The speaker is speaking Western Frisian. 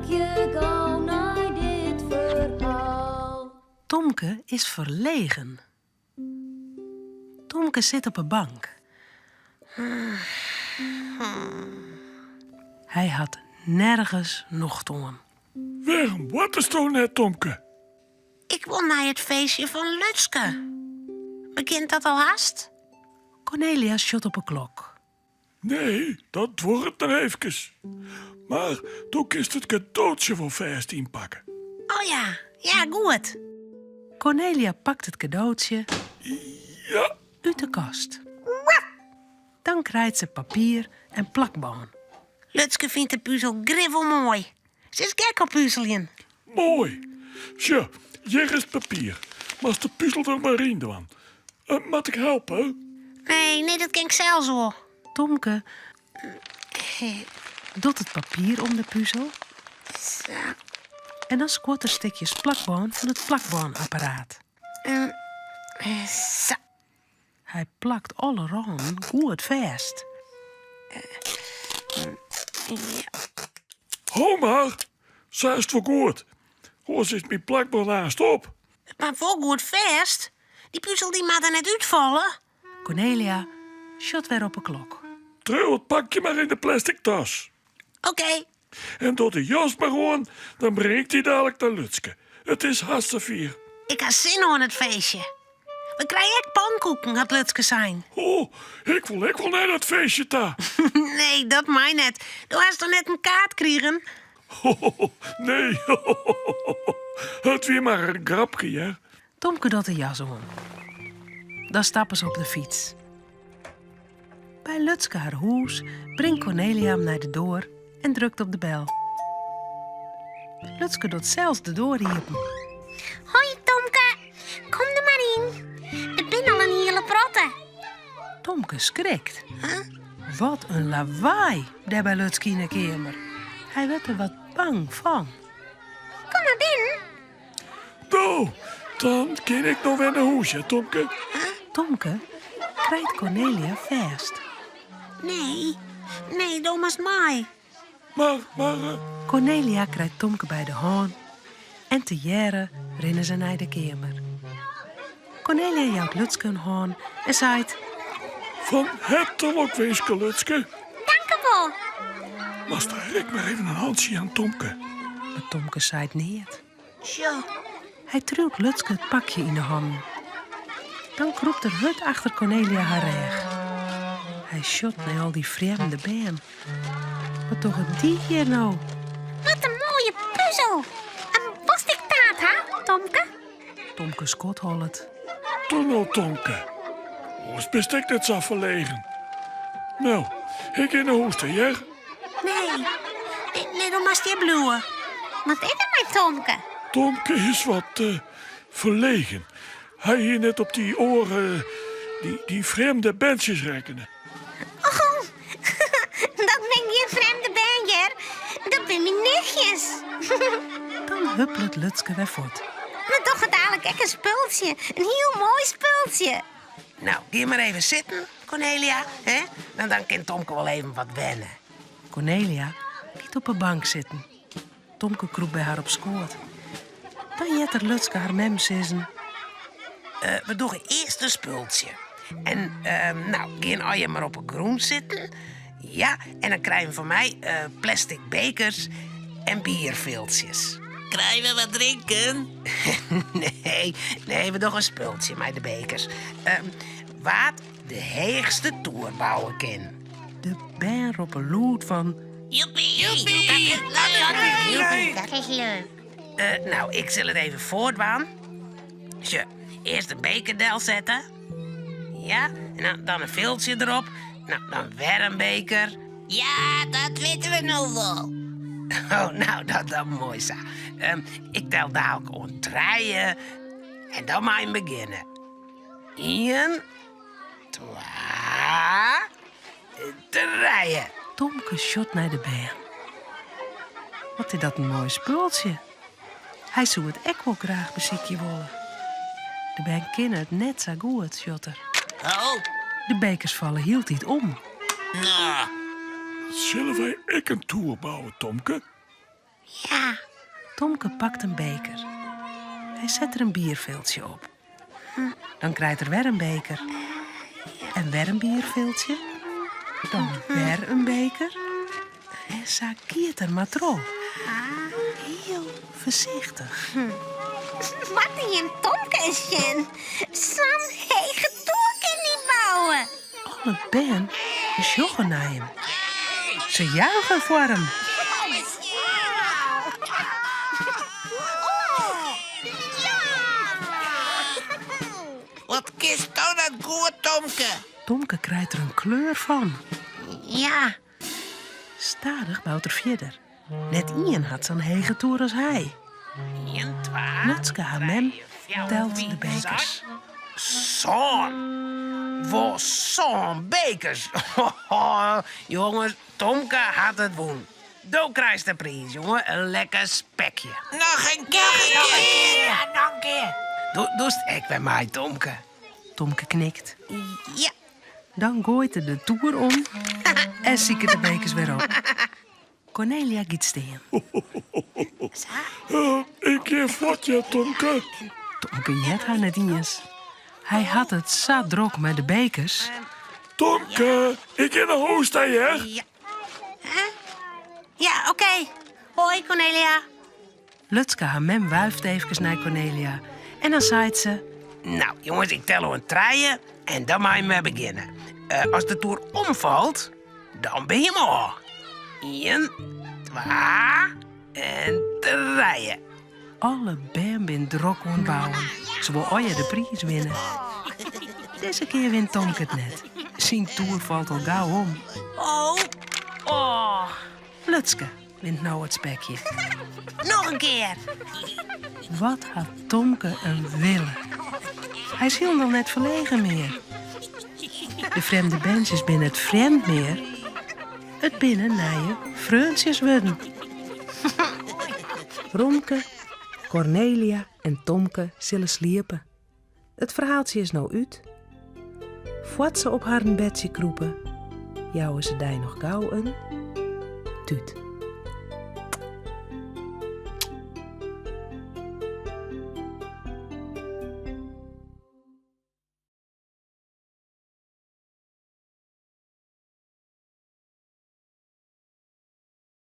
Harkje gau nei dit ferhaal. Tomke is ferlegen. Tomke sit op 'e bank. Hy hat nergens nocht oan. Wêrom boartesto net, Tomke? Ik wol nei it feestje fan Lutske. Begjint dat al hast? Kornelia sjocht op 'e klok. Nee, dat duorret noch eefkes. Mar do kinst it kadootsje wol fêst ynpakke. Oh ja, ja, goed. Kornelia pakt it kadootsje Ja. út de kast. Dan krijt se papier en plakbân. Lutske fynt de puzel grif wol moai. Se is gek op puzeljen. Moai. Sjoch, hjir is it papier. Moatst de puzel der mar yn dwaan. Eh, moat ik helpe? Nee, nee, dat kin ik sels wol. Tomke docht it papier om de puzel. Sa. En dan skuort er stikjes plakbân fan it plakbânapparaat. Sa. Hy plakt alle rânen goed fêst. Ho mar, sa is it wol goed. Oars is myn plakbân aanst op. It moat wol goed fêst. Dy puzel dy moat der net útfalle. Kornelia sjocht wer op 'e klok. Triuw it pakje mar yn de plastic tas. Oké. En doch de jas mar oan, dan bring ik dy dadlik nei Lutske. It is hast safier. Ik ha sin oan it feestje. We krije ek pankoeken, hat Lutske sein. O, ik wol ek wol nei dat feestje ta. Nee, dat mei net. Do hast toch net in kaart krigen? Nee, it wie mar in grapke, hear. Tomke docht de jas oan. Dan stappe se op de fyts. By Lutske har hûs bringt Kornelia him nei de doar en drukt op de bel. Lutske docht sels de doar iepen. Hoi Tomke, kom der mar yn. Der binne al in hiele protte. Tomke skrikt. Wat in lawaai dêr by Lutske yn 'e keamer. Hy wurdt der wat bang fan. Kom mar binnen. No, dan kin ik no wer nei hûs, hè, Tomke? Tomke krijt Kornelia fêst. Nee, nee, do moatst mei. Mar, mar... Eh, Kornelia krijt Tomke by de hân en tegearre rinne se nei de keamer. Kornelia jout Lutske in hân en seit... Fan herte lokwinske, Lutske. Tankewol. Moatst ek mar even in hantsje jaan, Tomke. Mar Tomke seit neat. Sjoch. Hy triuwt Lutske it pakje yn de hannen. Dan krûpt er hurd achter Kornelia har rêch. Hy sjocht nei al dy frjemde bern. Wat dogge dy hjir no? Wat in moaie puzel! En wolst ek taart ha, Tomke? Tomke skodhollet. Doe no, Tomke. Oars bist ek net sa ferlegen. No, ik gean nei hûs ta, hear. Nee, nee, nee, do moatst hjir bliuwe. Wat is der mei Tomke? Tomke is wat eh, ferlegen. Hy hie net op dy oare, dy, dy frjemde berntsjes rekkene. Oh, dat binne gjin frjemde bern, hear. Dat binne myn nichtjes. Dan huppelet Lutske wer fuort. We dogge dadelijk ek in spultsje. In hiel moai spultsje. Nou, gean mar even sitten, Kornelia. Hè? Dan, dan kin Tomke wol even wat wenne. Kornelia giet op 'e bank sitten. Tomke krûpt by har op skoat. Dan heart er Lutske har mem sizzen. Eh, we dogge earst in spultsje. En ehm, nou, gean allegear mar op 'e grûn sitten. Ja, en dan krije we fan my eh, plastic bekers en bierfiltsjes. Krije we wat drinken? Nee, nee, we dogge in spultsje mei de bekers. Ehm, wa't de heechste toer bouwe kin. De bern roppe lûd fan... Joepie! Joepie! Joepie, dat is leuk. Eh, nou, ik sil it even foardwaan. Sjoch, earst de beker delsette. Ja, en dan, dan in filtsje derop. Nou, dan wer in beker. Ja, dat witte we no wol. Oh, nou, dat dan moai sa. Ehm, ik tel daalk oant trije en dan mei 'm begjinne. Ien, twa, trije. Tomke sjocht nei de bern. Wat is dat in moai spultsje. Hy soe it ek wol graach besykje wolle. De bern kinne it net sa goed, sjocht er. Oh. De bekers falle hieltyd om. Nou. Sille wy ek in toer bouwe, Tomke? Ja. Tomke pakt in beker. Hy set der in bierfiltsje op. Dan krijt er wer in beker. En wer in bierfiltsje. Dan wer in beker. En sa giet er mar troch. Hiel foarsichtich. Moatte jim Tomke ris sjen. Sa'n hege toer kin dy bouwe. Alle bern sjogge nei him. Se juiche foar him. Wat kinsto dat goed, Tomke? Tomke krijt der in kleur fan. Ja. Stadich bout er fierder. Net ien hat sa'n hege toer as hy. Ien, twa, Lutske har mem telt de bekers. Sân! Wol sân bekers! Jonges, Tomke hat it wûn. Do krijst de priis, jonge, in lekker spekje. Noch in kear! Noch in kear! Noch in kear! Dochst ek wer mei, Tomke? Tomke knikt. Ja. Dan goait er de toer om en siket de bekers wer op. Kornelia giet stean. Ik gean fuort, ja, Tomke. Tomke heart har net iens. Hy hat it sa drok mei de bekers. Tomke, ik gean nei hûs ta, hear. Ja. Ja, oké. Hoi, Kornelia. Lutske har mem wuift eefkes nei Kornelia en dan seit se... Nou, jonges, ik tel oant trije en dan meie we begjinne. Eh, as de toer omfalt, dan bin jim ôf. Ien, twa en trije. Alle bern binne drok oan it bouwen. Se wolle allegear de priis winne. Dizze kear wint Tomke it net. Syn toer falt al gau om. Oh, oh. Lutske wint no it spekje. Noch in kear. Wat hat Tomke in wille. Hy is hielendal net ferlegen mear. De frjemde berntsjes binne net frjemd mear. It binne nije freontsjes wurden. Romke, Kornelia en Tomke sille sliepe. It ferhaaltsje is no út. Foar't se op harren bedsje krûpe, jouwe se dy noch gau in tút.